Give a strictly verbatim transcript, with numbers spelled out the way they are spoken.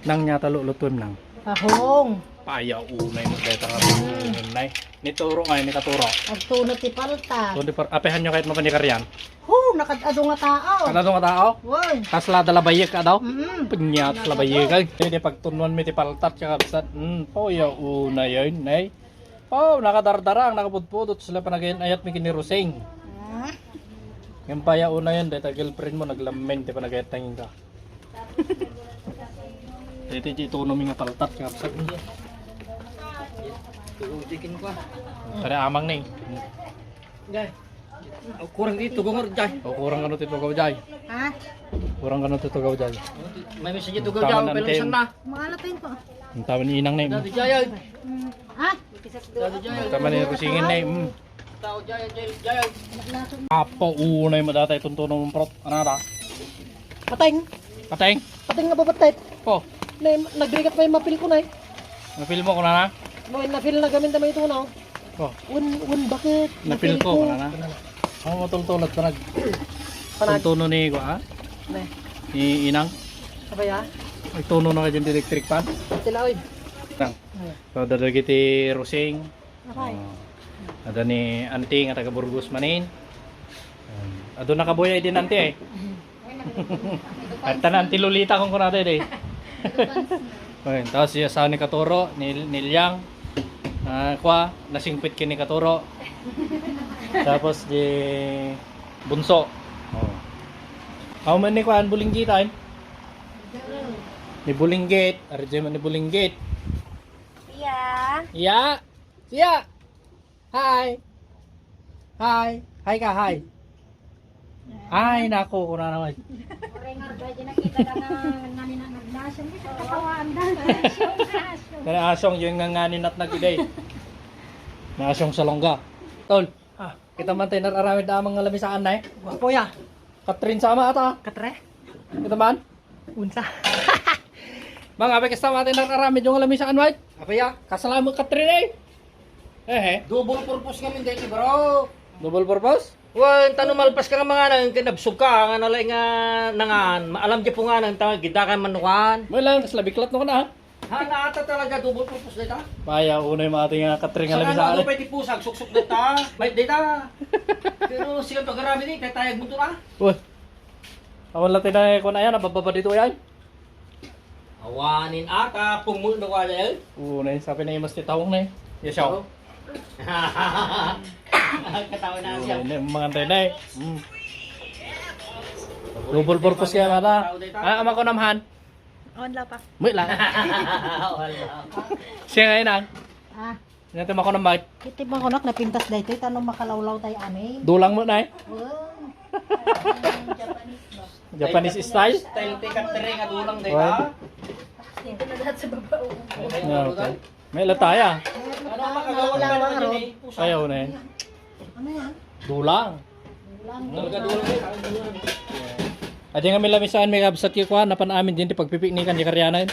Nang, ania ta lulutuem, Nang? Tahong. Paya unay mo dayta nga Mm. tahong, Nay. Ni Turo nga, ni Katuro. Agtuno ti palta. Tuno ti par-, apehanyo kayat mapan ni Karian? Hu, nakad-adu nga tao. Kada nga tao? Woy. Kasla da labayek ka daw? Mm-mm. Panyat labayek, ay. Daydi pagtunuan mi ti palta, kakabsat. Mm, paya unay, Nay. Pao, nakadardarang, nakapudpudot sila panagayat-ayat mi ken ni Rosing. Ah. Ngem paya unay, dayta girlfriend mo, naglamen ti panagayat-ayat ka. Dayta ti ituno mi nga palta, kakabsat. Tara, amang ni. Jay. O, kurang dito, gungor, Jay. O, kurang kano ti tugaw, Jay. Ha? Kurang kano ti tugaw, Jay. May message ito, Tama gawin, na, pero Antin. Saan na? Maalat tayo po. Ang tama ni Inang na yun. Dati, Jay, ay. Mm. Ha? Dati, Jay, ay. Ang tama ni Rosingin na yun. Mm. Tao, Jay, Jay, Jay, ay. Apo, unay mo dati, tuntuno mong prot. Ano na? Pateng. Pateng? Pateng nga babatet. Oh. Na, nagrigat pa yung mapil ko na eh. Napil mo ko na na? Mo, napil na gamin na may ito na. Oh. Oh. Un, un, bakit? Napil ko, wala na. Oh, matultulat pa nag-, Panag- Tuntuno ni, kuha? Ne. Ni Inang? Abaya? Ay, tuno na kayo dyan electric fan? Sila, oy. Tang. Ay. So, dadagiti Rosing. Aray. Oh. Ada ni Auntie nga taga Burgos manin. Um, adu na kabuya din, Auntie, eh. At tanan ti Lolita kung kunada, eh. Okay, tapos yung asawa ni Katuro, ni, ni Liang. Ah, kwa, nasingpit ken ni Katuro. Tapos di Bunso. Oh. How many kuan, Bulinggit, ay? Ni Bulinggit, ari di man ni Bulinggit. Iya. Iya. Siya. Hi. Hi. Hi ka, hi. Ay, nako, kuna naman. Oray nga, dahil nakita ka nga, nga nina-, nagnasyong, di ka katawaan, dahil nasyong, nasyong. Kaya asyong, yung nga nganin at nag-ibay. Nasyong salongga. Tol, ah, kita man tayo nararamid amang nga lamisaan na eh. Gwapo ya. Katrin sama ata. Katre? Kita man? Unsa? Mga abay, kasta mati nararamid yung lamisaan, White. Apa ya? Kasalamat ka, Trin, eh. Eh, eh. Double purpose kami dito, bro. Double purpose? Well, tano malpas ka nga mga nang kinabsog ka, nga nalay nga nangan, maalam di po nga nang tawag, gidakan man nukan. May lang, kasla biklat nukan, ah. Ha, naata talaga, double purpose dito. Maya, unay mga ating, ah, katring Sa alam ano, sa ano, pwede pusag, suksok dito, may dito. Pero siya pag-arami ni, tatayag mo to, ah. Uy. Awan latin na, eh, kung ayan, nabababa dito, ayan. Awanin ata, pumuno ka na yun. Oo, na yun. Sabi na imas ti tawong na eh. Yes, siya. Oo. Katawa na siya. Oo, na yun, mga antay na eh. Mm. Double purpose kaya mata. Ah, ama ko namhan. Awan la pa. May lang. Wala. Siya ngayon ah. Ah. Nya ti makunak, Mike? Iti makunak, napintas daytoy, tano makalawlaw tayo amin. Dulang mo na eh. Wow. Japanese ba? Japanese style? Style ti katring nga dulang day Wow. ka. Dito na lahat sa baba, oh. Yeah, okay. May lataya. Ano makagawa Wala naman na yun eh? Ayaw na eh. Ano yan? Dulang. Dulang. Talaga dulang eh. Adi nga may lamisaan, may kabsat ki kuan, napan amin din ti pagpipiknikan di Kariana yun.